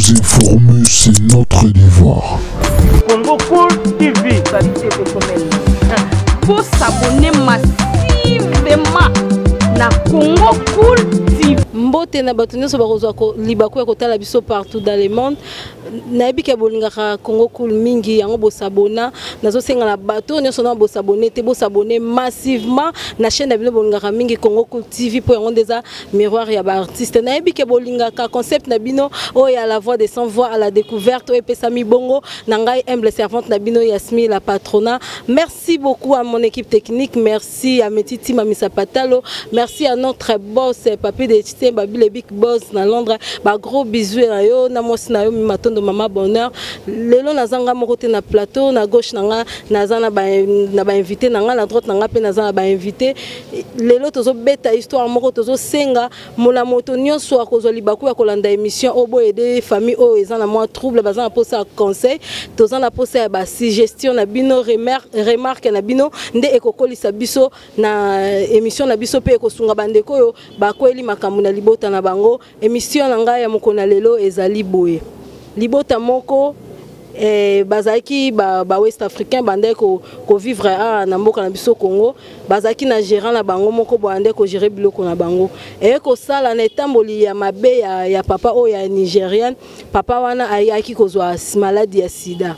Vous informer, c'est notre devoir. Congo Cool TV. Vous s'abonner massivement na Congo Cool TV. Mbote na bato nyonso bakozwa libaku ya kotala biso partout dans le monde. Nayebi ke bolingaka Congo Cool mingi, yango bosabona. Nazosenga na bato nyonso na bosabone te, bosabone massivement na chaîne na bino bolingaka mingi Congo Cool TV, po yango ndeza miroir ya ba artiste. Nayebi ke bolingaka concept na bino oyo ya la voix des sans voix à la découverte oyo epesami bongo na ngai humble servante na bino Yasmine la patrona. Merci beaucoup à mon équipe technique, merci à Metiti Mamisa Patalo, merci à notre boss Papi de Tsemba Babi le big boss na Londres. Ba gros bisous na yo na mwasi na yo Matondo mama bonheur. Lelo nazanga moko te na plateau, na gauche na nga naza na ba na ba invité na nga, na droite na nga pe naza na ba invité. Lelo tozo beta histoire moko, tozo senga mona moto nyonso akozwa libaku ya kolanda émission oyo boye aider famille oyo eza na mwa trouble, baza na posa ya conseil, toza na posa ya ba suggestion na bino, remarque na bino nde ekokolisa biso na émission na biso pe ekosunga bandeko oyo bakweli makambo na libota na bango. Émission na ngai ya mokolo na lelo ezali boye. Libota moko, bazalaki ba West Africain bandaki ko vivre awa na mboka na biso Congo, bazalaki na gérant na bango moko boye andaki ko gérer biloko na bango. Eye kosala na etamboli ya mabe ya papa oyo ya Nigérian, papa wana ayaki kozwa maladie ya sida.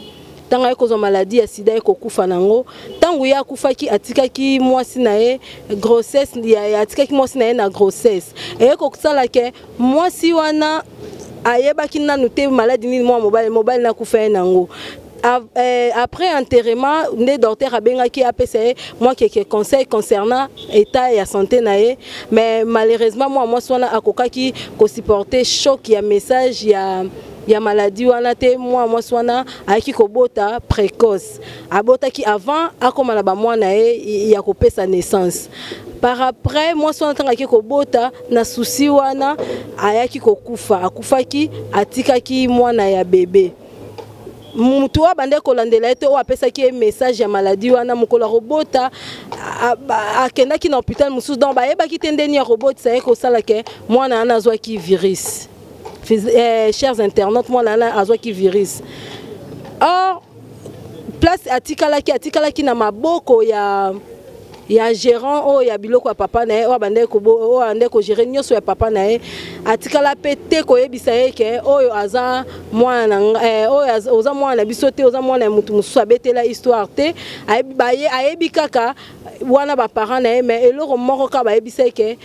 Ntango ayaki kozwa maladie ya sida, ye kokufa nango. Ntango ye akufaki, atikaki mwasi na ye grossesse, ya, ya, atikaki mwasi na ye na grossesse. Eye kosala ke mwasi wana ayebaki nanu te maladie nini mwa mobali na akufa ye nango. Après enterrement, nde docteur abengaki apesa ye mwa quelques conseils concernant état ya santé na ye, mais malheureusement mwa mwasi wana akokaki kosupporter choc ya message ya maladie wana te. Mwa mwasi wana ayaki kobota précoce, abotaki avant akoma na ba mwana ye ya kopesa naissance. Par après mwasi wana ntango ayaki kobota na souci wana ayaki kokufa, akufaki atikaki mwana ya bébé. Mutu oyo abandaki kolandela ye te, oyo apesaki ye message ya maladie wana, mokolo ya kobota, akendaki na hôpital mosusu, donc bayebaki te ndeni ya kobotisa ye, kosala ke mwana wana azwaki virus. Chers internautes, mwana wana azwaki virus. Or place atikalaki na maboko ya gérant oyo ya biloko ya papa na ye, oyo abandaki oyo abandaki kogérer nyonso ya papa na ye. Atikala pe te koyebisa ye ke oyo aza mwana na oyo oza mwana na biso te, oza mwana ya motu mosusu, abetela histoire te. Ayebi kaka wana ba parents na ye, mais eloko moko kaka bayebisa ye ke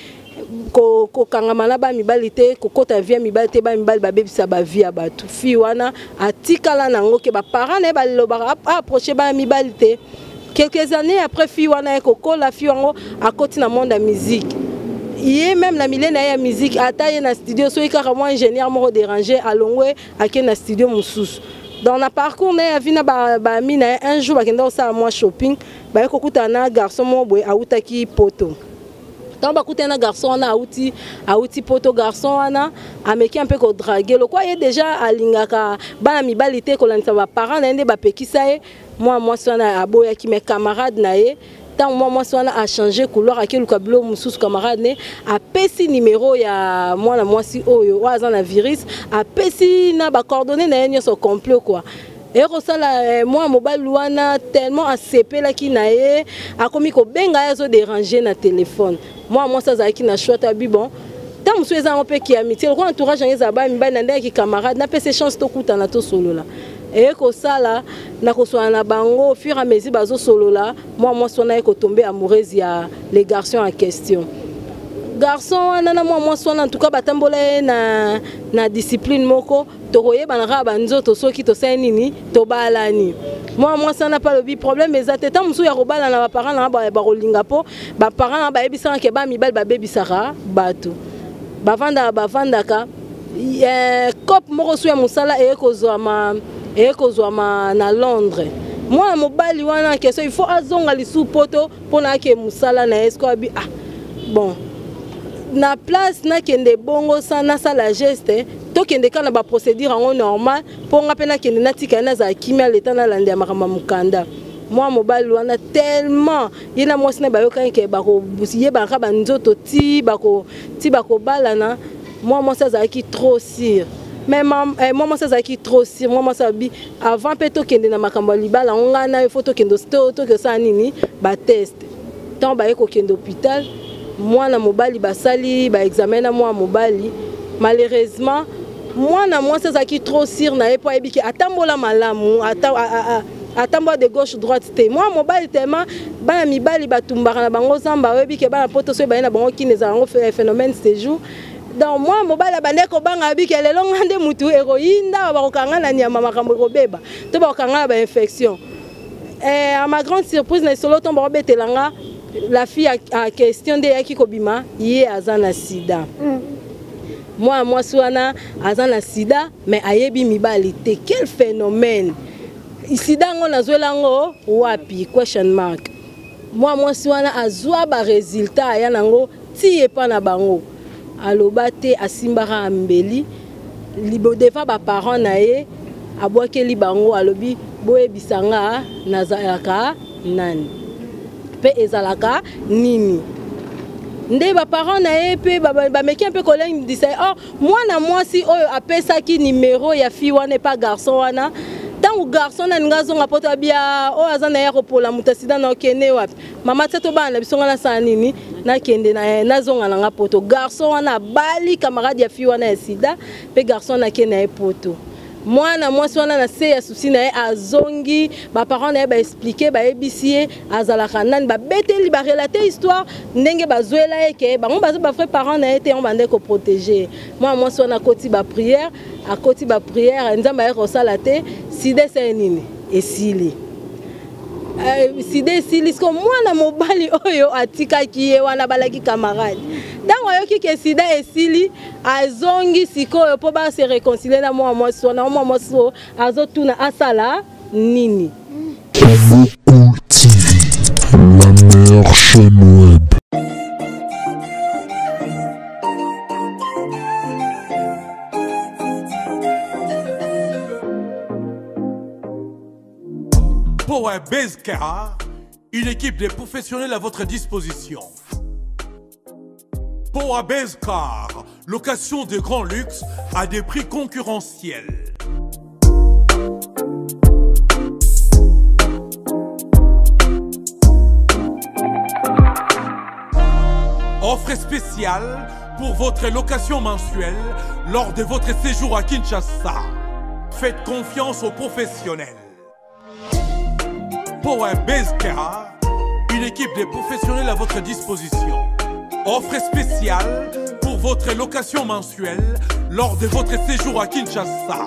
kokangama na ba mibali te, kokota vie ya mibali te, ba mibali babebisa ba vie ya bato. Fille wana atikala nango ke ba parents na ye balobaka approcher ba mibali te. Quelques années après, fille wana ye kokola, fille wango akoti na monde ya musique. Ye même na milieu na ye ya musique, ata ye na studio, soki kaka mwa ingénieur moko déranger, alongwe ake na studio mosusu. Donc na parcours na ye ya vie na ba ami na ye, un jour bakenda kosala mwa shopping, baye kokutana na garçon moko boye awutaki poto. Ntango bakutani na garçon wana awuti poto, garçon wana ameki un peu kodraguer. Lokwa ye déjà alingaka bana mibali te, kolandisa ba parents na ye nde bapekisa ye, mwa mwasi wana aboyaki. Mais camarade na ye, ntango mwa mwasi wana a changer couloir, akeluka biloko mosusu, camarade ne apesi numéro ya mwana mwasi oyo, oyo aza na virus, apesi na ba coordonnées na ye nyonso complet quoi. Ekosala mwa mobali wana tellement asepelaki na ye, akomi kobenga ye, azodéranger na téléphone. Mwa mwasi azalaki na choix te, abi bon, ntango mosusu eza yango mpe ki amitié, lokola entourage yango ezala bana mibali na ndenge camarade, napesa chance tokutana tosolola. Eye kosala na koswana na bango, au fur et à mesure bazosolola, mwa mwasi wana ye kotomber amoureuse ya le garçon en question. Garçon wana na mwa mwasi wana, en tout cas batambola ye na discipline moko, tokoyebana kaka banzoto soki tosali nini, tobalani. Mwa mwasi wana mpe alobi problème eza te, ntango mosusu ya kobala na baparent na nga bakolinga, mpo baparent na bayebisaka ke ba mibali babebisaka bato. Bavandaka, bavandaka, cope moko so ya mosala eye kozwama na Londres. Mwana mobali wana question, il faut azonga lisusu poto mpona ake mosala na ye. Siko abi ah bon, na place nakende bongo sa nasala geste, tokende kaka na baprocédure yango normal, mpo nga mpe nakende natika ye, nazala kimia, leta nalanda ya makambo ya mokanda. Mwa mobali wana tellement ye na mwasi na bayokani ke bakoyebaka banzoto ti bako ti bakobalana. Mwa mwasi azalaki trop sûr. Mais eh, mwa mwasi azalaki trop sur mwa mwasi abi avant mpe tokende na makambo ya libala yango ngai na yo fo tokende toke osala nini batest. Ntango baye kokende hôpital, mwana mobali basali baexamen na mwana mobali, malheureusement mwana mwasi azalaki trop sur na ye mpo ayebi ke atambola malamu, atambola de gauche droite te. Mwana mobali tellement bana mibali batumbaka na bango zamba, oyebi ke bana poto soki baye na bango kini ezala yango phénomène séjour. Donc mwana mobali abandaki kobanga, abi ke lelo nga nde mutu ekoyinda, bakokanga na nyama, makambo ekobeba to bakokanga na bainfection. Eh, à ma grande surprise, na lisolo ntongo bakobetela nga la fille a question nde eyaki kobima ye aza na sida. Mwana mwasi wana aza na sida mais ayebi mibali te. Quel phénomène! Sida yango nazwela yango wapi? Question mark. Mwana mwasi wana azwa baresultat, aya nango ti epa na bango, aloba te, asimbaka mbeli libo devant baparent na ye, abwakeli bango, alobi boyebisa nga nazalaka nani mpe ezalaka nini. Nde baparent na ye mpe bameki mpe kolendisa ye. Or mwana mwasi oyo apesaki nimero ya fille wana epa garçon wana, ntango garçon na alingi azonga poto, abia oyo aza na ye akopola moto asida na okende wapi, mama tia to bana na biso, nga nasala nini, nakende na nazonga na nga poto. Garçon wana abali camarade ya fille wana ya sida, mpe garçon wana akende na ye poto. Mwana mwasi wana na se ya susi na ye azongi, baparent na ye baexplike, bayebisi ye azalaka nani, babeteli, barelate histoire ndenge bazwela ye ke bango baza bavrai parent na ye te, yango bandeki koprotege ye. Mwana mwasi wana akoti baprière, akoti baprière, Nzambe aye kosala te, sida esali nini, esili. Sida esili. Siko mwana mobali oyo atikaki ye wana abalaki camarade, ntango ayoki ke sida esili, azongi sikoyo mpo base réconcilie na mwana mwasi wana. Mwana mwasi oyo azotuna asala nini. Congo Cool TV, la meilleure chaîne web. Power Base Car, une équipe de professionnels à votre disposition. Power Base Car, location de grand luxe à des prix concurrentiels. Offre spéciale pour votre location mensuelle lors de votre séjour à Kinshasa. Faites confiance aux professionnels. Power Base Car, une équipe de professionnels à votre disposition. Offre spéciale pour votre location mensuelle lors de votre séjour à Kinshasa.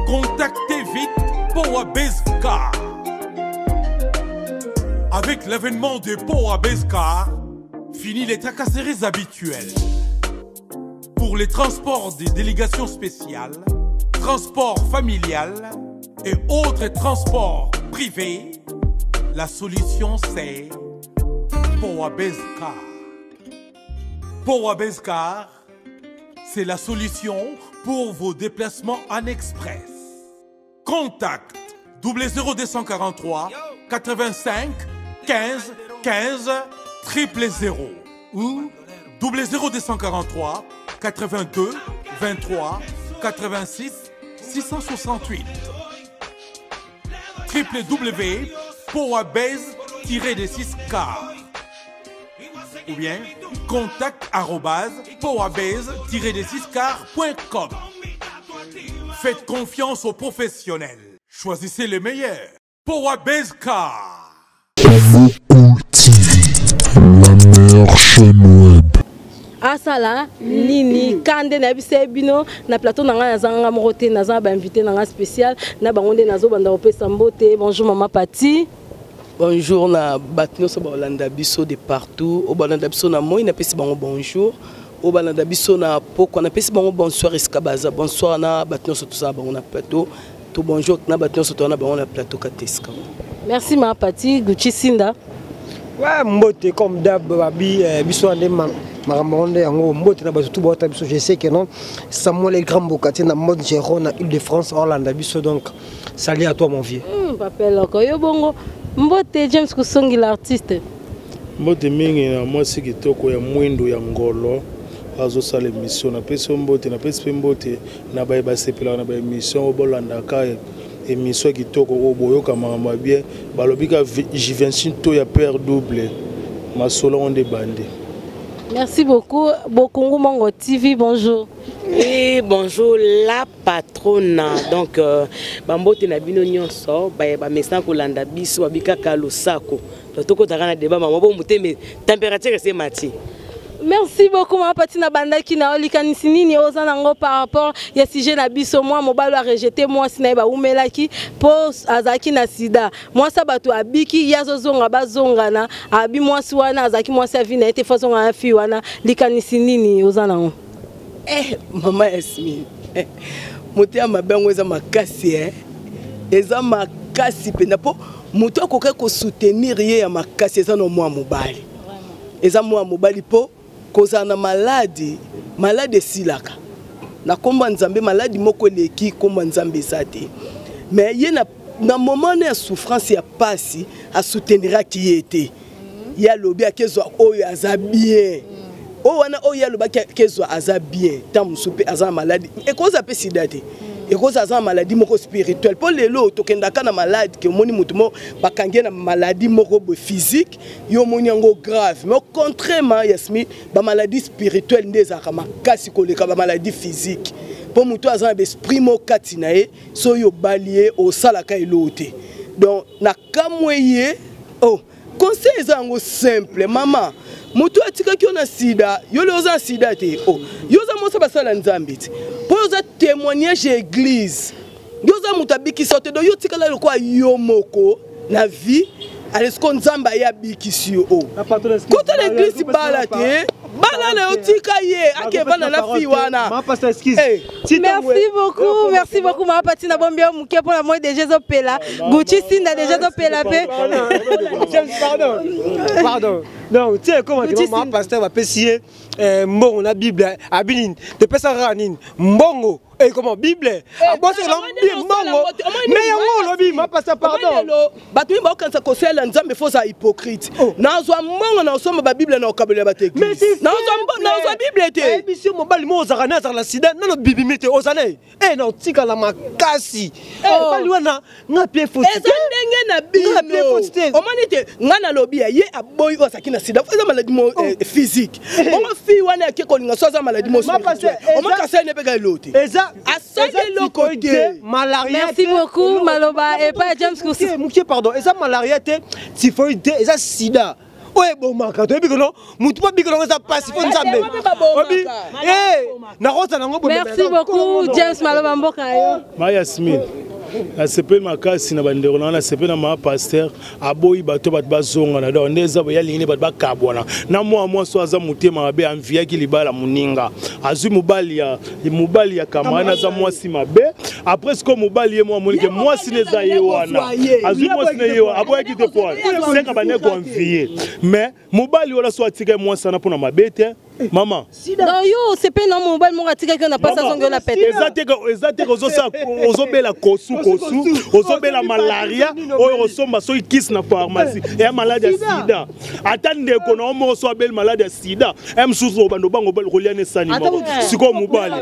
Contactez vite Power Base Car. Avec l'avènement de Power Base Car, fini les tracasseries habituelles. Pour les transports des délégations spéciales, transport familial et autres transports privés, la solution c'est Power Base Car. Power Base Car, c'est la solution pour vos déplacements en express. Contact 00243 85 15 15 000 ou 00243 82 23 86 668. www.powerbase-6K ou bien contact powerbase-6car.com. Faites confiance aux professionnels. Choisissez les meilleurs. Powerbase Car. Congo Cool TV, la meilleure chaîne web. Asala nini ka nde nayebisa ye bino na plateau na ngai, naza nga moko te, naza na bainvité na ngai spécial, na bango nde nazobanda kopesa mbote. Bonjour mama Pati. Bonjour na bato nyonso baolanda biso de partout. Oyo balanda biso na moi, napesi bango bonjour. Oyo balanda biso na pokwa, napesi bango bonsoir esika baza. Bonsoir na bato nyonso tozala bango na plateau to bonjour na bato nyonso toza na bango na plateau kateska. Merci mama Pati. Gucci Sinda. Ouais, mbote comme d'hab, babi biso nde makambo nde yango. Mbote na bato tu baota biso. Je sais que non, Samuel Grand Bokati na mode Géron na Île-de-France olanda biso, donc salut à toi mon vieux. Papa Eloko yo bongo. Mbote James Kusongi l'artiste. Mbote mingi na mwasi kitoko ya mwindo ya ngolo. Azosala émission, napesi yo mbote, napesi mpe mbote na baye basepelaka na baémission oyo bolandaka émission kitoko oyo boyoka makambo ya bien. Balobi ka Givenchy to ya père double masolo yango nde bande. Merci beaucoup. Bokungu Mongo TV, bonjour. Oui, bonjour la patronne. Donc, bambote na bino nyonso, ba ba mesana kolanda biso babikaka losako. Donc tokotaka na débat mama bo moteme température ese mati. Merci beaucoup mama Patina bandaki na likanisi nini oza nango par rapport ya sujet na biso. Moi mobali a rejeté mwasi na ye baumelaki po azalaki na sida. Mwasi ya bato abiki ye azozonga bazongana abi mwasi wana azalaki mwasi ya vie na ye te fo azonga na fille wana. Likanisi nini oza nango? Mama Yasmine, motema mabe yango eza makasi, eza makasi mpenza mpo moto akoki kosoutenir ye ya makasi eza na mwa mobali, eza mwa mobali mpo kozala na maladi, maladi esilaka na nkombo ya Nzambe, maladi moko eleki nkombo ya Nzambe eza te. Mais ye na moment na ya souffrance ya pasi asouteniraki ye te. Ye alobi akezwa oyo aza bien, oyo wana oyo ye alobaki akezwa aza bien, ntango mosusu mpe aza na maladi, ekozala mpe sida te, ekozala aza na maladi moko spirituel. Mpo lelo tokendaka na maladi ke omoni motu moko bakangi ye na maladi moko boye physique, yo omoni yango grave, mais au contraire Yasmine, bamaladi spirituelle nde ezalaka makasi koleka bamaladi physique. Mpo motu aza na baesprit moko kati na ye, soki obali ye osalaka eloko te. Donc nakamwe ye. Oh, conseil eza yango simple mama, motu atikaki yo na sida, yo le oza na sida te. Oh, yo oza mwasi basala Nzambe te, mpo yo oza témoignage ya église, yo oza moto abikisa te. Donc yo otikala lokola yo moko na vie, alesko Nzambe aye abikisi yo. O kota na église, bala te, bala na yo, tika ye akevanda na fille wana. Merci beaucoup, merci beaucoup mama Patina. Bombi yo moke mpona moi déjà ezopela Gucci Sinda déjà ezopela mpe. Pardon, pardon. Donc tu sais comment mama pasteur bapesi ye mbongo na Bible, abi nini topesa kaka nini mbongo et comment Bible abosela mbongo, mais yango olobi ma pasteur, pardon. Bato mingi baokanisa kosalela Nzambe fo ozala hypocrite. Nazwa mbongo na osomba babible na okabolela bato église, nazwa Bible te. Biso mobali mo ozalaka ne azalaka na sida nano bibimi te, oza na ye e na otikala makasi mobali wana nga pie. Eza ndenge na bino omoni te. Nga nalobi ya ye aboyi oyo azalaki na sida, eza maladi mo physique. Bongo fille wana yake kolinga so aza maladi mo spirituel, omoni kasali ne mpe ka eloko te, asali eloko te. Malaria. Merci beaucoup. Maloba epai James. Mokie, pardon, eza malaria te, typhoïde te, eza sida oyo ebomaka. Toyebi kono motu mpo abika nango eza pasi, fo Nzambe obi nakozala nango. Merci beaucoup James. Maloba mboka yo. Ma Yasmine, nasepeli makasi na bandeko na nga, nasepeli na mama pasteur aboyi bato bato bazongana. Donc nde eza boye, alingi nde bato bakabwana na mwa mwasi oyo aza motema mabe, anviaki libala moninga, azwi mobali ya camarade, aza mwasi mabe. Après sikoyo mobali ye mwa amonike mwasi ne eza ye wana, azwi mwasi na ye wana aboyaki te po senga bande koenvier. Mais mobali wana so atika mwasi wana mpona mabe te, mama. Donc yo osepeli na mobali moko atikaki yo na mpasi, azongi yo na pete? Eza te ozosala ozobela kosu kosu, ozobela malaria oyo osomba soki kisi na pharmacie eya maladi ya sida. Ata ndeko na yo moko so abeli maladi ya sida e mosusu obanda obango kolia na esani moko. Sikoyo mobali.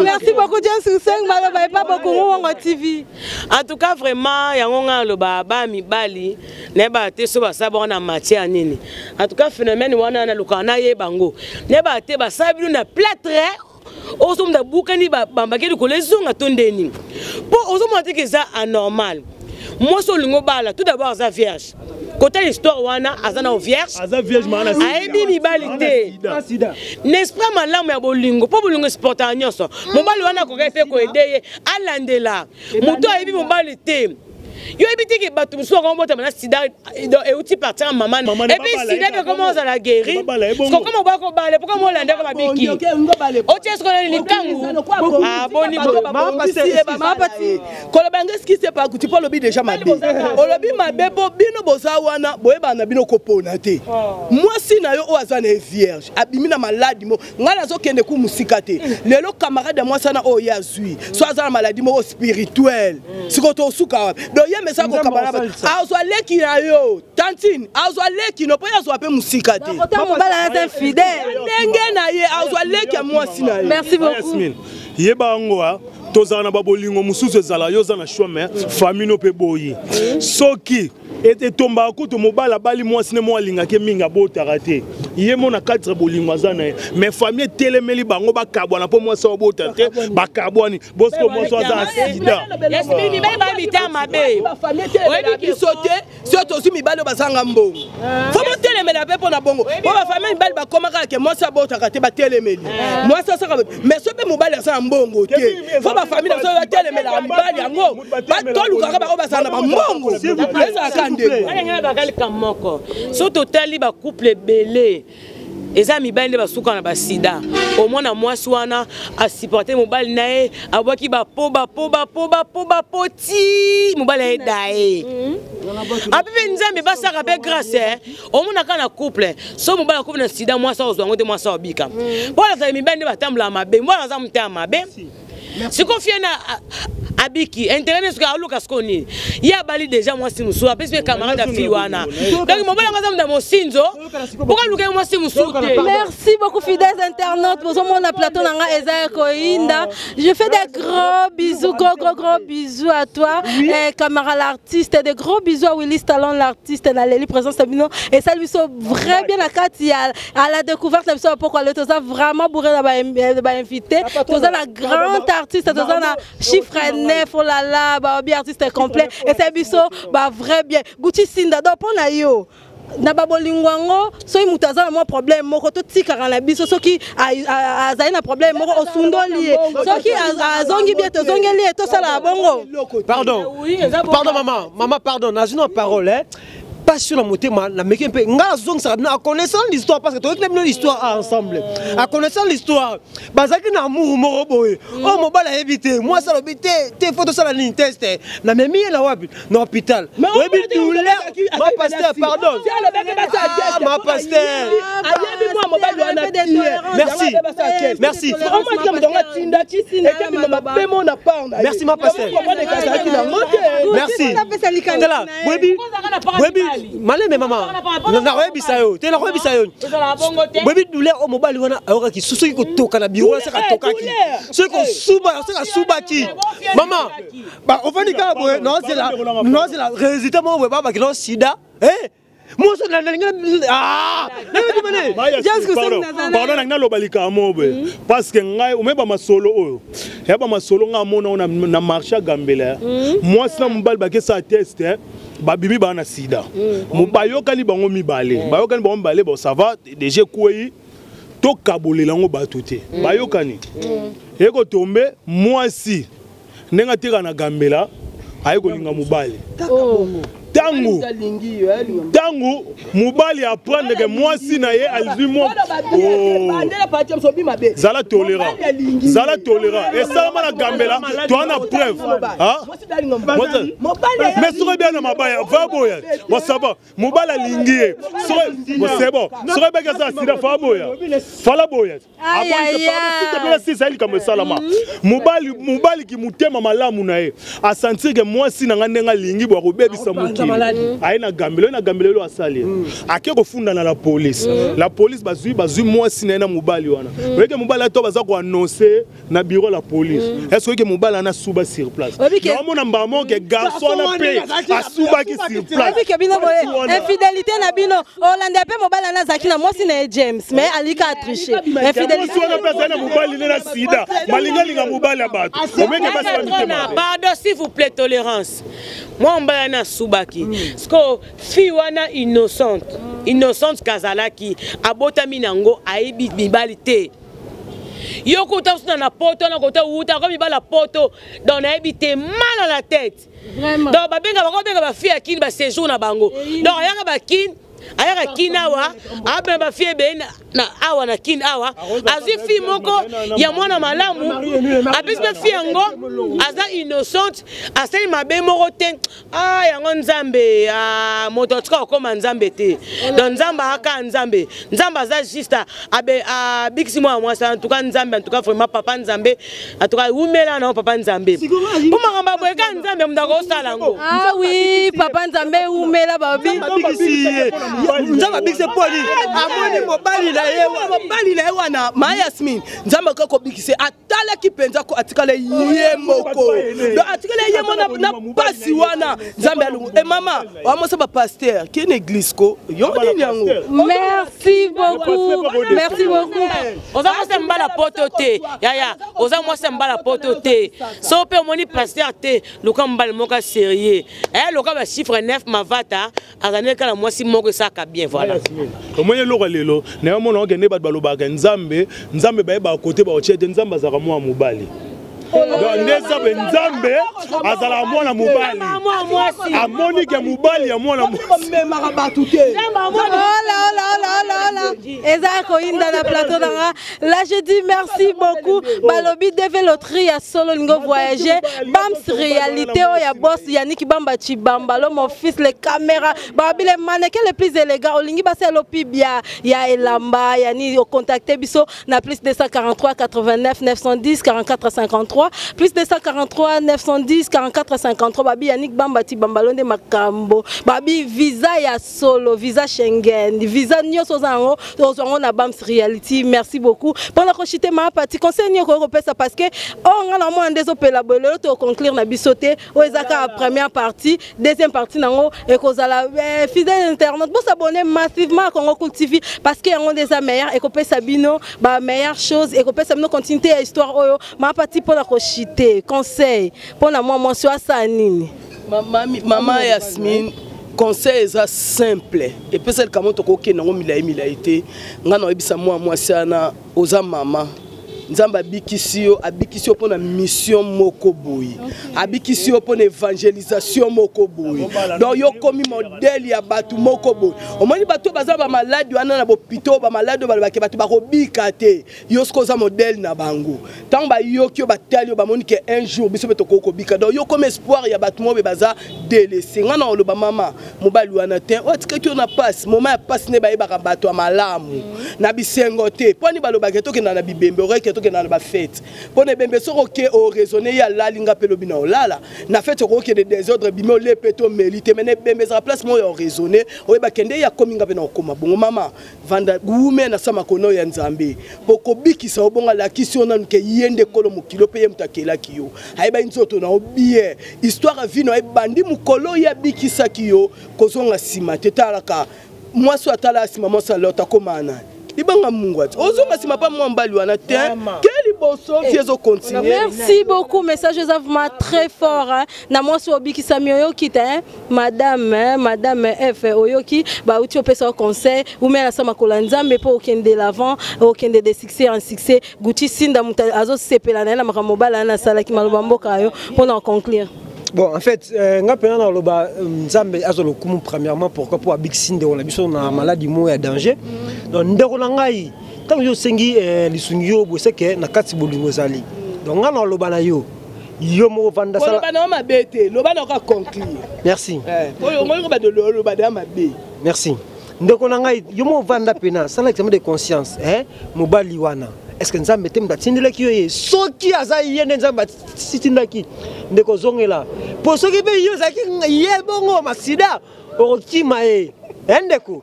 Merci beaucoup James Useng. Maloba epa Bokungu Wongo TV. En tout cas vraiment yango ngai aloba ba mibali nayebaka te so basala bango na matière nini. En tout cas phénomène wana nalukaka nayeba yango, nayebaka te basala bino na plâtre ozomona bukani bambaki likolo ezonga to ndeni, mpo ozomona te ke eza anormal. Mwasi olingi obala, tout d'abord aza vierge. Kota histoire wana aza na vierge, ayebi mibali te, n'est-ce pas? Malamu ya bolingo, mpo bolingo esupportaka nyonso. Mobali wana akokaki mpe koaider ye alandela moto ayebi mobali te. Yo yebi te ke bato mosusu bakomobotama na sida euti partir ya mama, et puis sida mpe koma ozala guéri. Kokoma oboya kobale po koma olandaka babiki otie siko nani likangu aboni. Koloba yango eski se pakuti mpo olobi déjà mabe, olobi mabe mpo bino boza wana boyebana na bino kopona te. Mwasi na yo oyo aza na ye vierge abimi na maladi mo, ngai nazokende ku mosika te. Lelo camarade ya mwasi wana oyo ye azwi so aza na maladi moko spirituel, sikoyo tosuka wapi? Donc ye ye mesa kokabana bato, azwa leki na yo, tantine, azwa leki no mpo ye azwa mpe mosika te. Mobali aza infidèle. Ndenge na ye, azwa leki ya mwasi na ye. Merci beaucoup. Yeba yango, tozala na babolingo mosusu, ezala yo oza na choix, mais famille no mpe boyi. Soki etombaka kutu, mobali abali mwasi ne mo alingaki mingi, abotaka te, ye mo na cadre bolingo aza na ye, mais famille etelemeli bango, bakabwana mpo mwasi abota te. Bakabwani bosiko, mwasi aza na sida. Mibali bamita mabe. Oyebi biso te, so tozwi mibali oyo bazanga mbongo, fo botelemela mpe mpo na bongo, mpo bafamille mibali bakoma kaka ke mwasi abotaka te, batelemeli mwasi asaka. Mais so mpe mobali aza na mbongo te, fo bafamille na biso batelemelaka mibali yango, tolukaka bango bazala na bambongo, ezalaka ndenge. Bakalika moko, so totali bacouple ebele, eza mibali nde basuka na basida. Omona mwasi wana asupporte mobali na ye, abwaki bapo bapo bapo bapo bapo ti mobali ayeda ye ape. Mpe Nzambe basaka mpe grâce. Omonaka na couple, so mobali akomi na sida, mwasi akozwa yango te, mwasi aobika mpo azala. Mibali nde batambolaka mabe, mwana aza motema mabe. Sikoyo fie na abiki intérêt ne, soki aluka sikoyo nini, ye abali déjà mwasi mosusu, apesi mpe camarade ya fille wana. Donc mobali yango aza mutu ya mosinzo, mpoka aluka ye mwasi mosusu te. Merci beaucoup, fidèles internautes. Bozomona plateau na nga eza ya koyinda. Je fais des gros bisous, gros gros gros bisous à toi, eh, camarade l'artiste, des gros bisous à Willis Talon l'artiste. Naleli présence na bino esali biso vrai bien na kati ya à la découverte na biso ya pokwa lelo. Toza vraiment bourré na bainvité, toza na grand artiste, toza na chiffre 9, oh là là, baobi artiste complet, esali biso ba vrai bien. Gucci Sinda, donc mpo na yo na babolingo yango, soki moto aza na mwa problème moko, totikaka na biso. Soki azali na problème moko, osundoli ye, soki azongi bien, tozongeli ye, tosalaka bongo. Pardon, pardon mama, mama, pardon, nazwi na parole, eh? Passion na motema nameki mpe ngai nazongisaka bino en connaissant l'histoire, parce que toyoki na bino l'histoire ensemble. En connaissant l'histoire, bazalaki na amour moko boye oyo mobali ayebi te. Mwasi alobi te te, fo tosala nini? Test. Namemi ye na wapi? Na hôpital. Oyebi douleur, ma pasteur, pardon, ma pasteur. Ayebi mwa mobali wana. Merci, merci. Merci, ma pasteur, merci. Tala, boyebi, boyebi maleme, mama, nakoyebisa yo te, nakoyebisa yo. Boyebi douleur oyo mobali wana ayokaki soki kotoka na biro, soki atokaki, soki kosuba, soki asubaki. Mama, ofandi kaka boye, naozela naozela résultat moko boye, babaki no sida. Mwasi nalingi. Pardon, nangi naloba likambo boye, parce que ngai omeba masolo oyo ya bamasolo, ngai amona oyo na marché ya Gambela, mwasi na mobali bakesala test, babimi baa na sida. Bayokani bango mibale, bayokani bango mibale. Bon, ça va, déjà ekwei, tokabolela yango bato te. Bayokani, ekotombe mwasi ndenge ateka na Gambela, aye kolinga mobali. Ntango ntango mobali apprendre ke mwasi na ye azwi mwa, zala tolérant, zala tolérant. Esalama na Gambela, toa na preuve. Mais soki ebia na mabaya va boya, bon, ça va, mobali alingi ye, c'est bon. Soki ebaki aza sida, fa boya, fala boya sisa likambo esalama. Mobali, mobaliki motema malamu na ye, asentir ke mwasi na ngai ndenge alingi bo akobebisa mokili. Aye na Gambela, oye na Gambela, elo asali, ake kofunda na la police. La police bazwi, bazwi mwasi na ye na mobali wana. Oyeke mobali ato baza koannonce na bureau la police, est ce que mobali wana asuba sur place? Naomona mbala moko ke garçon wana mpe asubaki sur place. Oyebike bino boye, infidélité na bino olanda mpe mobali wana azalaki na mwasi na ye James, mais alika atriche. Infidélité wana mpe azali na mobali nde na sida, balingalinga mobali ya bato, omeke basi bamitema. Pardon, s'il vous plaît, tolérance. Mwa mobali wana asubaki siko, fille wana innocente, innocente kazalaki, abotami nango, ayebi mibali te. Yo kuta osuna na poto na kota wuta ko mibala poto, donc nayebi te, mal à la tête. Donc babenga, bakobenga bafille ya Kini, baséjour na bango, donc ayaka bakini. Ayaka Kin awa, abima ba fille ebele na awa na Kin awa, azwi fille moko ya mwana malamu, apesi mpe fille yango aza innocente, asali mabe moko te. Ah, yango Nzambe, ah, moto atika kokoma Nzambe te. Donc Nzambe aka Nzambe. Nzambe aza juste abe abikisi mwana mwasi, en tout cas Nzambe, en tout cas vraiment papa Nzambe, en tout cas wumela na papa Nzambe. Po makambo ya boye kaka Nzambe moto akosala yango. Ah oui, papa Nzambe wumela babi. Nzambe abikisi mpo nini? Amoni mobali na ye, mobali na ye wana, Ma Yasmine, Nzambe akoki kobikisa atalaki mpenza ko atikala ye moko. Donc atikala ye moko na pasi wana. Nzambe alungu. Eh mama, wamosa ba pasteur, qui est église ko? Yo nini yango? Merci beaucoup. Merci beaucoup. Oza mwasi mbala poto te. Yaya, oza mwasi mbala poto te. So pe omoni pasteur te, luka mbala moko sérieux. Eh luka ba chiffre 9 mavata, azali kaka mwasi moko esaka bien voilà. Omoni eloko ya lelo, na yo mona okende bato balobaka Nzambe, Nzambe bayebaka kote baotie te, Nzambe azalaka mwana mobali. Donc nde Nzambe, Nzambe azalaka mwana mobali. Amoni ke mobali ya mwana mwasi. Memaka bato te. Ola, ola, ola, ola, ola. Eza koyinda na plateau na nga. Là je dis merci beaucoup. Balobi DV loterie ya solo lingo voyager. Bams réalité oyo ya boss Yannick Bamba Chibamba lo mon fils les caméras. Babi les mannequins les plus élégants olingi basala pibia ya elamba yani contacter biso na plus 243 89 910 44 53 plus 243 910 44 53. Babi Yannick Bamba Chibamba lo nde makambo. Babi visa ya solo, visa Schengen, visa nyonso oza yango, tozwa yango na Bams Reality. Merci beaucoup. Pendant ko chiter ma partie conseil nyoko ko pesa parce que oh nga na mwana ndezo pela boye lelo to conclure na biso te. O ezaka première partie, deuxième partie nango e kozala fidèle internaute. Bo s'abonner massivement à Congo Cool TV parce que yango ndeza meilleur e ko pesa bino ba meilleure chose e ko pesa bino continuité ya histoire oyo. Ma partie pona ko chiter conseil pona moi moi so asa nini. Mama, mama Yasmine, conseil eza simple. Et puis celle kamo toko ke nango milai milai te. Nga na oyebisa mwa mwasi wana oza mama. Nzambe abikisi yo, abikisi yo pona mission moko boye. Abikisi yo pona évangélisation moko boye. Donc yo komi modèle ya batu moko boye. Omoni bato baza ba malade wana na bopito, ba malade ba balobaki bato bakobika te. Yo siko oza modèle na bango. Tango ba yoki yo batali yo bamoni ke un jour biso pe tokoki kobika. Donc yo comme espoir ya bato moko baza délaissé. Nga na oloba mama, mobali wana te, oyo atikaki yo na passe, moment ya passe ne bayebaka bato ya malamu. Na bisengo te. Poni balobaka tokenda na bibembe, oreke tokenda na ba fête. Pona ebembe soko ke o raisonner ya lali nga pe lobi na olala. Na fête okoki de désordre bimi olepe to mélite, mais na ebembe ezala place moko ya raisonner, oyeba kende ya komi nga pe na okoma. Bongo mama, vanda gume na sama kono ya Nzambe. Poko bikisa obonga la kisi ona nke yende kolo mokilo pe ye mutakelaki yo. Ayeba nzoto na obie. Histoire ya vie na ebandi mukolo ya bikisaki yo kozonga sima te talaka. Mwasi atala sima mwasi alota koma na. Ibanga Mungu ati. Ozonga sima pa mwa mbali wana te. Keli boso vie ezo continuer. Merci beaucoup, message eza vraiment très fort hein. Na mwasi obikisa oyoki te hein. Madame hein, madame F oyoki ba uti opesa conseil ou même sama kola Nzambe po okende l'avant, okende de succès en succès. Gucci Sinda muta azo sepela na na makambo bala na sala ki maloba mboka yo pour en conclure. Bon, en fait, nga pena na loba Nzambe azo lokumu premièrement pourquoi pour abikisi ndeko na biso na maladie mo ya danger. Donc ndeko na ngai tant yo sengi lisungi yo bo seke na kati bolingo ezali. Donc nga na loba na yo yo moko vanda sala. Loba na mabe te, loba na ka conclure. Merci. Oyo ngoli ko ba de loba na mabe. Merci. Ndeko na ngai yo moko vanda pena sala examen de conscience hein mobali wana. Est-ce que Nzambe te mbatindela ki yo ye? Soki aza ye nde Nzambe atindaki ndeko zongela. Po soki pe yo zaki ye bongo masida okokima ye. Hein ndeko?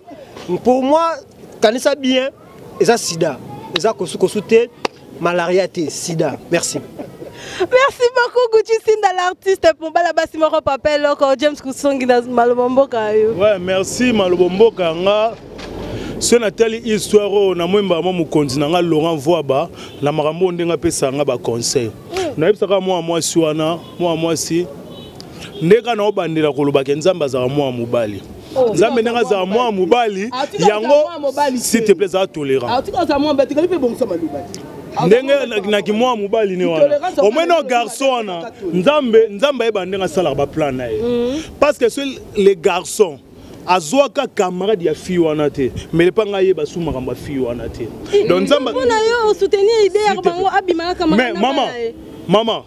Pour moi kanisa bien eza sida. Eza kosu kosu te malaria te sida. Merci. Merci beaucoup Gucci Sinda l'artiste pour bala basi moko papa loko James Kusongi na maloba mboka yo. Ouais, merci maloba mboka nga. Ce natali histoire oyo na mwemba mo mokonzi na nga Laurent Voaba na makambo ndenga pesa nga ba conseil. Nayebisaka mwa mwasi wana, mwa mwasi ndeka na obandela koloba ke Nzambe azala mwa mobali. Nzambe ndenge azala mwa mobali, yango s'il te plaît za tolérant. Atika za mwa mobali, pe bongisa maloba. Ndenge na ki mwa mobali ne wana. Au moins no garçon wana, Nzambe, Nzambe ayeba ndenge asalaka ba plan na ye. Parce que sur les garçons, Azwaka camarade ya fille wana te, mais lepa ngai ayeba su makambo ya fille wana te. Donc Nzambe mpona yo osoutenir idée ya bango abimaka camarade mais mama, mama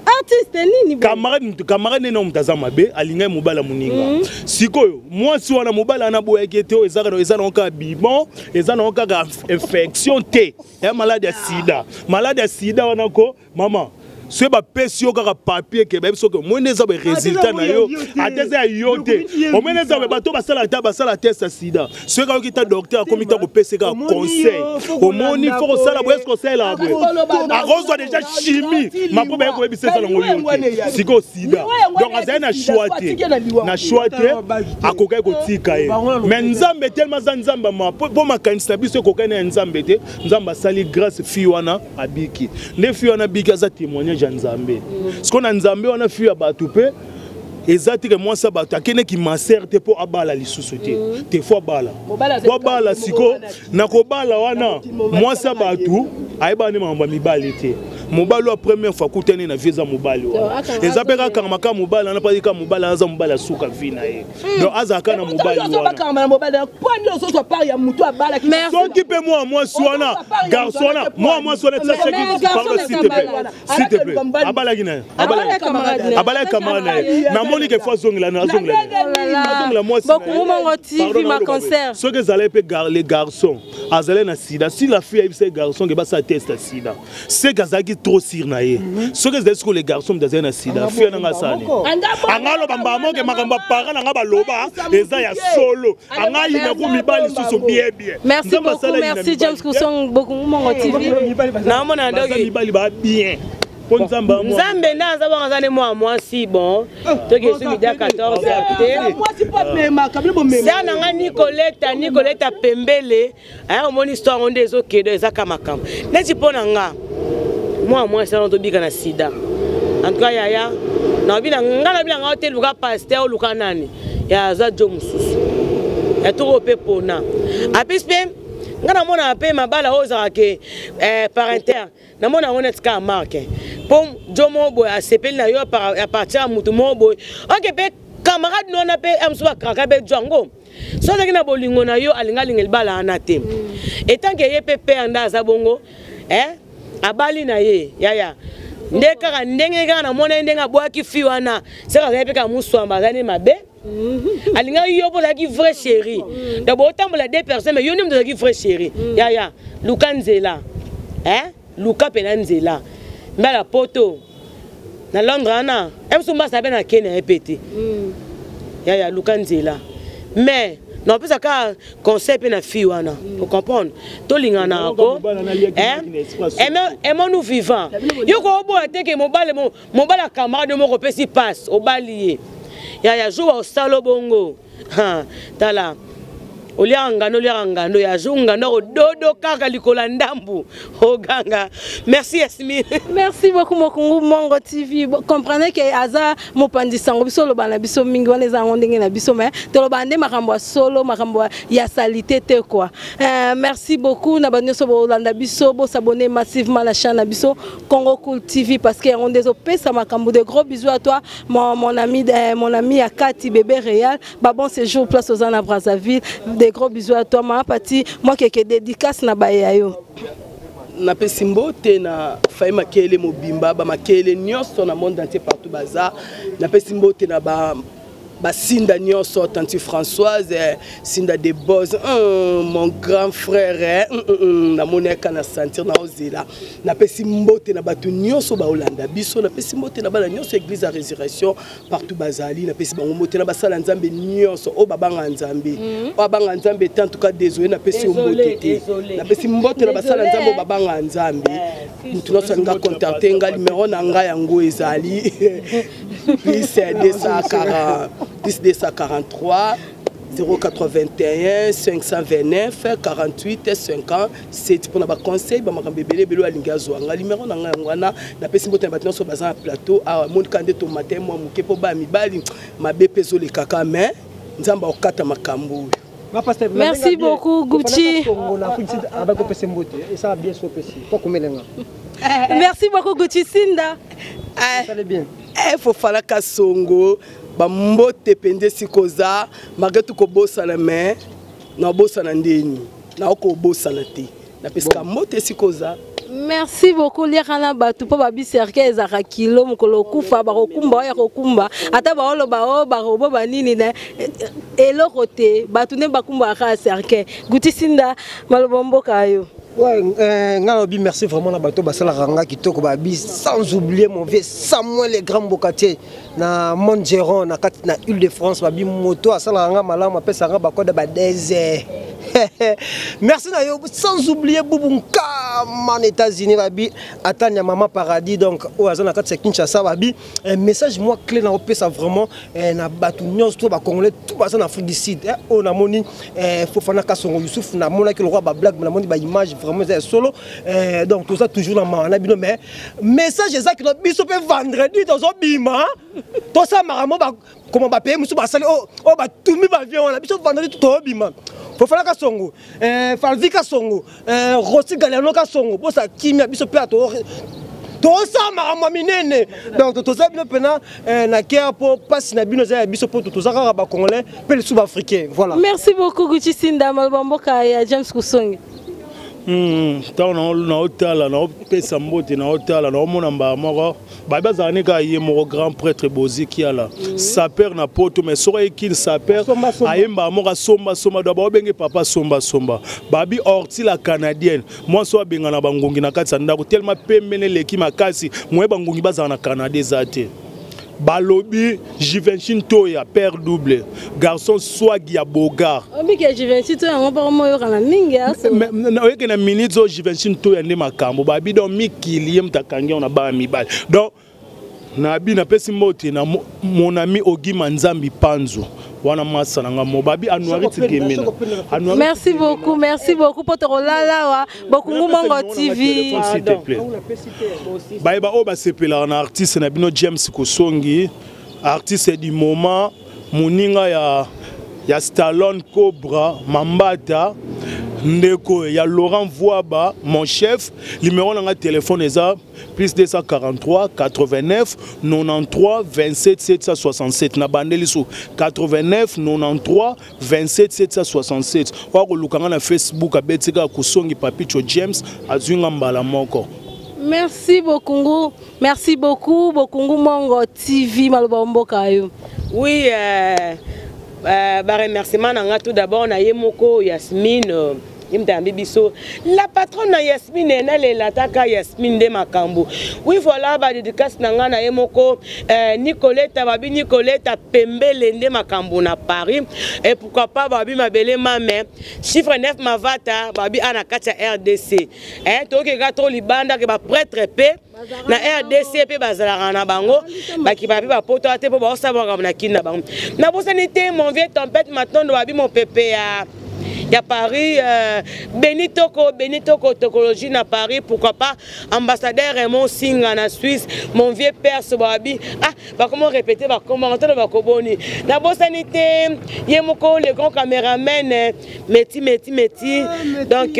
artiste nini? Camarade, camarade nene, moto aza mabe, alingai mobali ya moninga. Sikoyo mwasi wana, mobali wana aboyaki ete oyo eza nango kaka bibon, eza nango kaka infection te ya maladi ya sida. Maladi ya sida wana ko, mama, soki bapesi yo kaka papier ke bayebi soki omoni eza ba résultat na yo, ata eza ya yo te, omoni eza bato basala ta basala test ya sida, soki ayoki ta docteur akomi ta kopesa kaka conseil, omoni fo kosala boye, eske osalelaka boye, akozwa déjà chimie mapo baye koyebisa eza nango yo te. Sikoyo sida, donc azali na choix te, na choix te, akokaki kotika ye. Mais Nzambe telema aza Nzambe ma mpo makanisi na biso ekokani na ya Nzambe te. Nzambe asali grâce, fille wana abiki. Nde fille wana abiki, aza témoignage ya Nzambe. Sikoyo na Nzambe wana, fille ya bato mpe eza te ke mwasi ya bato akendeki maser te mpo abala lisusu te te, fo abala, po abala. Sikoyo na kobala wana, mwasi ya bato ayebaka nde makambo ya mibali te. Mobali oyo première fois akutani na vie eza mobali wana, eza mpe kakanga kaka mobali wana, mpo kaka mobali wana aza mobali asuka vie na ye. Donc azalaka na mobali wana. Soki mpe mwa mwasi wana, garçon wana, mwa mwasi wana, pardon, s'il te plaît, s'il te plaît, abalaki na ye, abalaki camarade na ye. Namoni ke fo azongela, azongela, azongela mwasi. Soki ezalaki mpe le garçon azalaki na sida, si la fille ayebisa ye garçon ke basala test ya sida, seke azalaki trop sûr na ye. Soki ezali sikoyo le garçon moto azali na sida, fille nanga asali anga aloba mbala moke makambo ya parent nanga baloba eza ya solo, anga ayina ku mibali lisusu bien bien. Merci beaucoup, merci James Kusong Bokungu Mongo TV. Naomona ndoki mibali ba bien mpo Nzambe. Nzambe nde aza bongo, aza nde mwa mwasi. Bon, toki esu midi ya 14 te, ser na nga Nicoleta, Nicoleta Pembele aya. Omoni histoire ngo nde ezokende, ezaka makambo neti mpo na nga mwa mwasi wana tobika na sida. En tout cas yaya, naobi na nga, nabi na nga te, luka pasteur, oluka nani ya aza jo mosusu ya toko mpe pona apesi mpe nga. Namonaka mpe mabala oyo ezalaka ke par inter, namona yango neti kaka marke mpo jo moko boye asepeli na yo à partir ya motu moko boye. Oke mpe camarade no wana mpe mosusu bakraka mpe jo yango. So azalaki na bolingo na yo, alinga alinga libala wana te. Etanke ye mpe père nde aza bongo, abali na ye yaya nde kaka ndenge kaka namona ye, ndenge abwaki fi wana, seka azali mpe kaka muswamba, azali mabe. Alingaki yo mpo ozalaki vrai chéri. Donc botambola deux personnes, mais yo nde moto ozalaki vrai chéri. Yaya, luka nzela, luka mpena nzela mbala poto na Londres wana, mosu mbasa mpe na kenya ye mpe te. Yaya, luka nzela. Mais napesa kaka conseil mpe na fille wana, ocomprendre, tolingana ko aimons nous vivant. Yo kooboya te ke mobali, mobali ya camarade moko opesi passe, obali ye. Yaya, jour osala bongo, tala, oliaka ngando, oliaka ngando ya jour ngando akododo kaka likolo ya ndambu, oganga. Merci Yasmine. Merci beaucoup Mokungu Mongo TV. Comprenez que aza mopanzi sango. Biso oloba na biso mingi wana eza yango ndenge na biso, mais toloba nde makambo ya solo, makambo ya salité te quoi. Merci beaucoup na bato nyonso bolanda biso. Bosabonner massivement na chaîne na biso Congo Cool TV, parce que yango nde ezopesa makambo. De gros bisous à toi mon ami, mon ami ya kati bébé réal ba bon séjour place oza na Brazzaville. De gros bisous à toi mama Pati. Moi keke dédicace na baya yo. Napesi mbote na fai makele mobimba, bamakele nyonso na monde entier partout baza. Napesi mbote na ba basinda nyonso, tanti Françoise, Sinda de Bos, mon grand frère, namoni aka na sentir na ozela. Napesi mbote na bato nyonso baolanda biso. Napesi mbote na bana nyonso église ya Résurrection partout bazali. Napesi bango mbote na basala Nzambe nyonso oyo babanga Nzambe, oyo babanga Nzambe te, en tout cas désolé, napesi yo mbote te. Napesi mbote na basala Nzambe oyo babanga Nzambe. Motu nyonso alinga contacte nga, numéro na ngai yango ezali plus 240, plus 243 081 529 48 57 mpona baconseil, bamakambo ebele ebele oyo alingi azwa nga, numéro na ngai yango wana. Napesi mbote na bato nyonso baza na plateau awa. Monika nde tomate mwa moke mpo baya mibali mabe mpe ezolekaka, mais Nzambe akokata makambo oyo. Merci beaucoup Gucci. Merci beaucoup Gucci Sinda. Fofalaka songo. Bambote mpenza esika oza, malgré tout kobosana, mais naobosana ndeni, naokobosana te. Napesaka mbote esika oza. Merci beaucoup. Liaka na bato mpo babiserke ezalaka kilo mokolo okufa bakokumba oyo ya kokumba, ata baoloba o barobo banini na eloko te, bato nde bakumbaka kaka cercueil. Guti Sinda, maloba mboka yo. Ouais, nga nalobi merci vraiment na bato basalaka nga kitoko babi, sans oublier mon vieux Samuel le grand bocatier na Montgeron na kati na Île-de-France, babi moto asalaka nga malamu, apesaka nga bakoda ba désert. Merci na yo, sans oublier Boubou Nkama na États-Unis, babi atanya mama paradis, donc oyo aza na kati ya Kinshasa, babi un message moi clé na opesa vraiment na bato nyonso to ba congolais tout baza na Afrique du Sud, oyo namoni Fofana Kasongo Youssouf, namonaki lokwa ba blague, namoni ba image vraiment eza ya solo, donc toza toujours na mawa na bino, mais message eza kino biso mpe vendredi tozobima, tosala makambo koma bapaye mosusu basali oyo batumi bavion wana, biso vendredi tozobima. Fofana Kasongo, Falvi Kasongo, Rossi Galiano Kasongo, bosa kimia, biso mpe tosala makambo ya minene, donc toza bino mpena na kere mpo mpasi na bino eza ya biso, mpo toza kaka bacongolais mpe lisusu baafricain, voilà. Merci beaucoup Gucci Sinda. Maloba mboka ya James Kusongi. Ntango naotala, naopesa mbote, naotala, naomona mbala moko babi bazala ne kaka ye moko grand prêtre Bozi Kiala, saper na poto, mais soki ayekili saper ayembaka moko asombasomba, do baobenge papa sombasomba, babi orti la canadienne, mwasi oyo abengana bangungi na kati ya ndako tellement pembeni eleki makasi, moye bangungi bazala na Canada eza te. Balobi Givenchy Ntoya, père double garçon swag ya bogar. Obike Givenchy to yango mpo moyokana mingi. Oyeke na minute oyo Givenchy Ntoya nde makambo, babi donc mikili ye moto akangi yango na bana mibali, donc nabi napesi mbote na mon ami Ogima Nzambi Panzu wana, masa na nga mo babi Anuarite Gemena. Merci beaucoup, merci beaucoup mpo tokolala awa Bokungu Mongo TV. S'il te plaît, bayeba oyo basepelaka na artiste na bino James Kosongi, artiste du moment, moninga ya Stallone Cobra Mambata, ndeko ya Laurent Voaba, mon chef. Numéro na nga téléphone eza plus 243 89 93 27 767. Na bandeli so 89 93 27 767. Oya koluka nga na Facebook, abeti kaka Kosongi Papicho James, azwi nga mbala moko. Merci beaucoup, merci beaucoup Bokungu Mongo TV. Maloba mboka yo. Oui, baremerciement na nga tout d'abord na ye moko Yasmine, ye moto ayambi biso, la patronne na Yasmine, nalela taka Yasmine nde makambo. Oui, voilà, badédicace na nga na ye moko Nicoleta, babi Nicoleta Pembele nde makambo na Paris, et pourquoi pas babi mabele mame chiffre 9 mavata, babi a na kati ya RDC, tokeka to libanda ke baprêtre mpe na RDC mpe bazalaka na bango, bakipa mpe bapoto te mpo baosala makambo na kini na bango. Nabosani te mon vieux Tempête Matondo, babi mopepe ya Paris, Benitoko, Benitoko Tokologie na Paris, pourquoi pas ambassadeur Raymond Singa na Suisse, mon vieux père Sobabi, ah bakoma répéter bakoma ntano bakoboni. Nabosani te ye moko le grand caméraman Meti Meti Meti, donc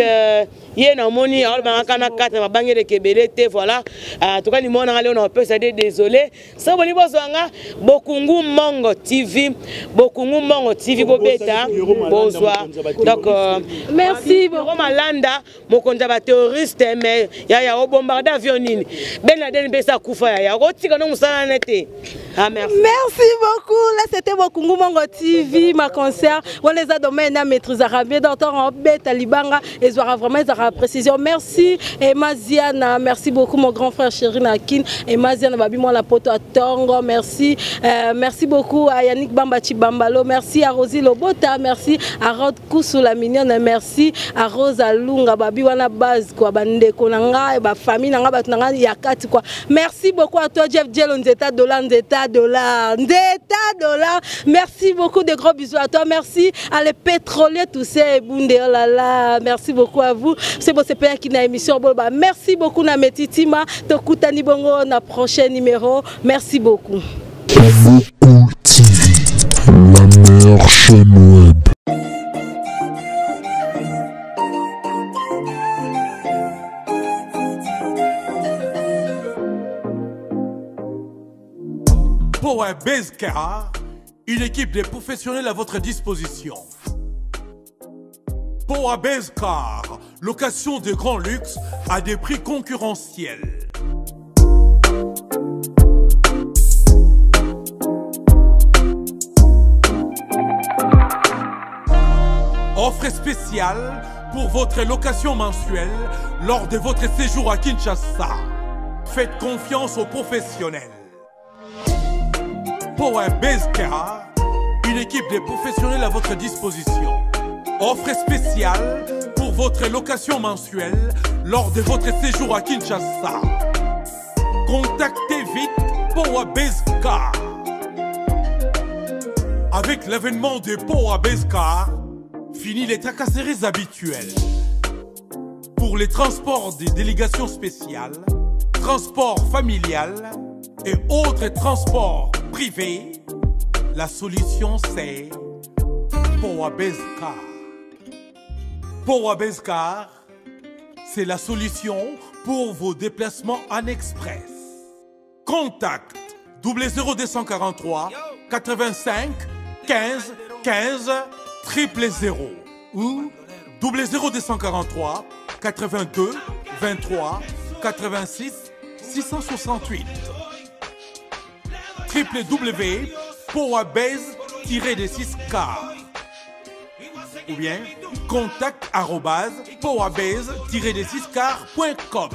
ye namoni aolobangaka na kati na mabangeleke ebele te. Voilà, en tout cas nimona nga leo na opesa de désolé so boni bozwa nga Bokungu Mongo TV, Bokungu Mongo TV, bobeta bozwa, donc merci. Malanda mokonzi ya baterroriste, mais yaya obombarde avion nini, Ben Laden mpe esa kufa, yaya okotika no mosala na te. Ah, merci. Merci beaucoup. Là, c'était Bokungu Mongo TV, ma concert. On les a domaine à maîtriser bien dans en bête libanga et zora vraiment ils précision. Merci et Maziana, merci beaucoup mon grand frère chéri Nakin et Maziana babi moi la poto à Tongo. Merci. Merci beaucoup à Yannick Bamba Chibambalo, merci à Rosie Lobota, merci à Rod Koussou la mignonne, merci à Rosa Lunga babi wana base quoi bandeko nanga et ba famille nanga ba nanga yakati quoi. Merci beaucoup à toi Jeff Djelo Nzeta dollar Nzeta dollar Nzeta dollar. Merci beaucoup, de gros bisous à toi. Merci à les pétroliers tous ces Bunde, oh là là. Merci beaucoup à vous. C'est bon, c'est qui na émission bon bah merci beaucoup na Metitima Tokutani bongo na prochain numéro. Merci beaucoup. Congo Cool TV, la meilleure chaîne web. Pour un BSK. Une équipe de professionnels à votre disposition. Power Base Car, location de grand luxe à des prix concurrentiels. Offre spéciale pour votre location mensuelle lors de votre séjour à Kinshasa. Faites confiance aux professionnels. Power Base Car, une équipe de professionnels à votre disposition. Offre spéciale pour votre location mensuelle lors de votre séjour à Kinshasa. Contactez vite Power Base Car. Avec l'avènement de Power Base Car, fini les tracasseries habituelles. Pour les transports des délégations spéciales, transport familial et autres transports privés, la solution c'est Power Base Car. Power Base Car, c'est la solution pour vos déplacements en express. Contact 00243 85 15 15 000 ou 00243 82 23 86 668 www.powerbase-6car ou bien contact powerbase-6car.com.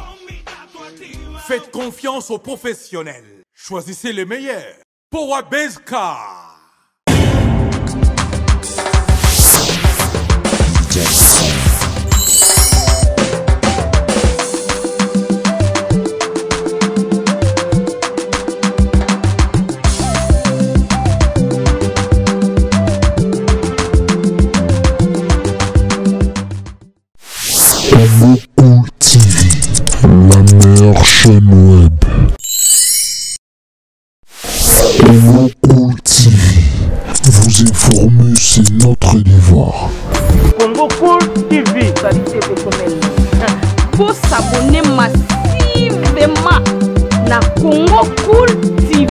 Faites confiance aux professionnels. Choisissez les meilleurs. Powerbase Car. Congo Cool TV, la meilleure chaîne web. Congo Cool TV, vous informer, c'est notre devoir. Congo Cool TV. Pour s'abonner massivement na Congo Cool